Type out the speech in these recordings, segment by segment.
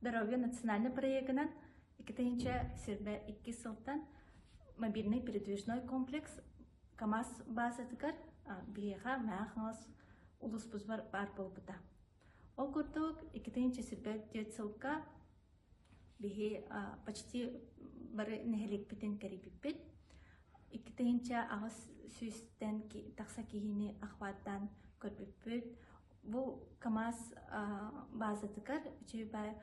Здоровье национальный проегынан 2022 сылтан мобильный передвижной комплекс КАМАЗ базатыгар биһиэхэ Мэҥэ улууспутугар баар буолбута. Ол курдук 2024 сылга биһи почти бары нэһилиэкпитин кэрийбиппит. 2800-тэн тахса киһини охваттаан көрбүппүт. Бу КАМАЗ базатыгар үчүгэй баар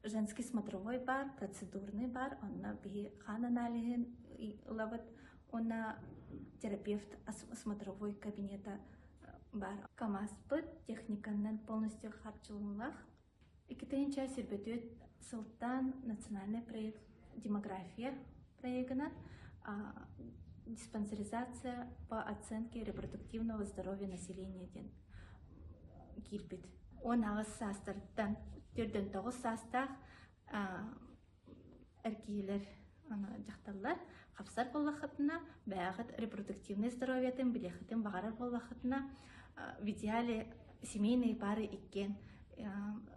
женский смотровой бар, процедурный бар, онно биһи хаан аналиһын ылабыт уонна терапевт смотровой кабинета бар. КАМАЗпыт техниканан полностью харчыланылах. 2024 сылтан национальный проект демография проегынан диспансеризация по оценке репродуктивного здоровья населения диэн киирбит. 18 саастарыттан 49 саастаах эр киһилэр дьахталлар хапсар буоллаххытына, бэйэҕит репродуктивный здоровьетын билиэххитин баҕарар буоллаххытына, в идеале семейные пары иккиэн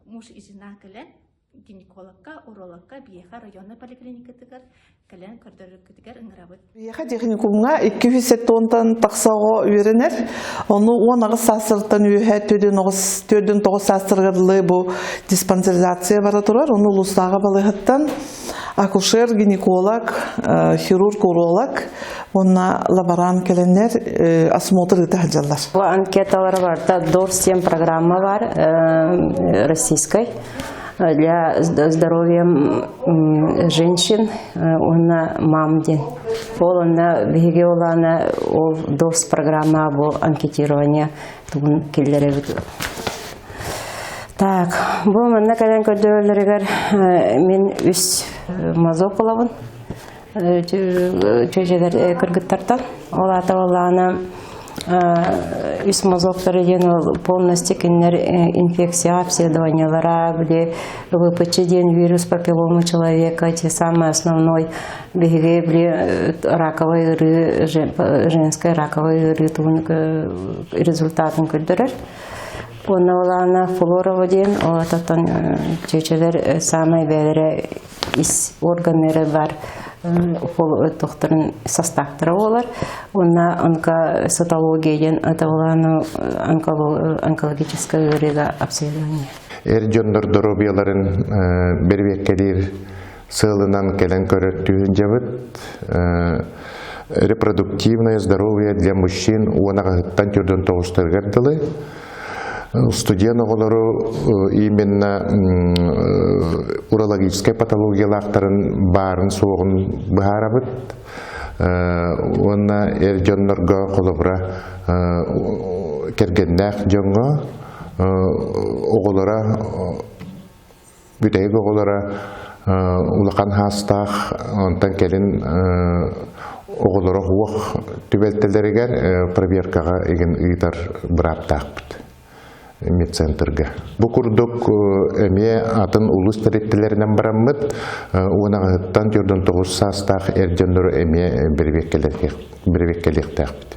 муж и жена кэлэн гинекологка, урологка биһиэхэ районнай поликлиникатыгар кэлэн көрдөрөргүтүгэр ыҥырабыт. Биһиэхэ техникумҥа 270-тан тахса оҕо үөрэнэр. Ону 18 саастарыттан үөһэ 49 саастарыгар дылы бу диспансеризация бара турар. Ону улуустааҕы балыыһаттан акушер, гинеколог, хирург, уролог уонна лаборант кэлэннэр осмотр ыыта сылдьаллар. Бу анкеталары барыта ДОР-7 программа бар российской для здоровья женщин уонна мам диэн. Ол онно биһиги олаана ол ДОРС программа бу анкетирование тугун киллэрэбит. Так, бу манна кэлэн көрдөрөллөрүгэр мин үс мазок ылабын чүөчэлэр кыргыттартан. Ол аата олаана үс мазоктары диэн ол полностью кинилэр инфекция обследованиялара, били ВПЧ диэн вирус папиллома человека, те самый основной биһиги били раковай ыарыы, женская раковай ыарыы туһун результатын көрдөрөр. Уонна олаана Флорова диэн, ол ататтан чүөчэлэр самай бэйэлэрэ ис органнары бар тохторун састааптара буолар. Уонна онкоцитология диэн атабылааны онкологическай ыарыыга обследование. Эр дьоннор доруобуйаларын бэрэбиэркэлиир сыалынан кэлэн көрөртүүһүн дьабыт. Репродуктивное здоровье для мужчин уонаҕаһыттан төрдөн тоҕустарыгар дылы Студент оҕолору именно урологическай патологиялаахтарын баарын суоҕун быһаарабыт. Уонна эр дьоннорго холобура кэргэннээх дьоҥҥо оҕолоро бүтэһик оҕолоро улахан хаастаах, онтон кэлин оҕолоро суох түбэлтэлэригэр проверкаҕа игин ыытар бырааптаахпыт медцентрга. Бу курдук эмиэ атын улуус тэрилтэлэринэн бараммыт уонаҕыһыттан 49 саастаах эр дьоннору эмиэ бэрэбиэркэлиэхтээхпит.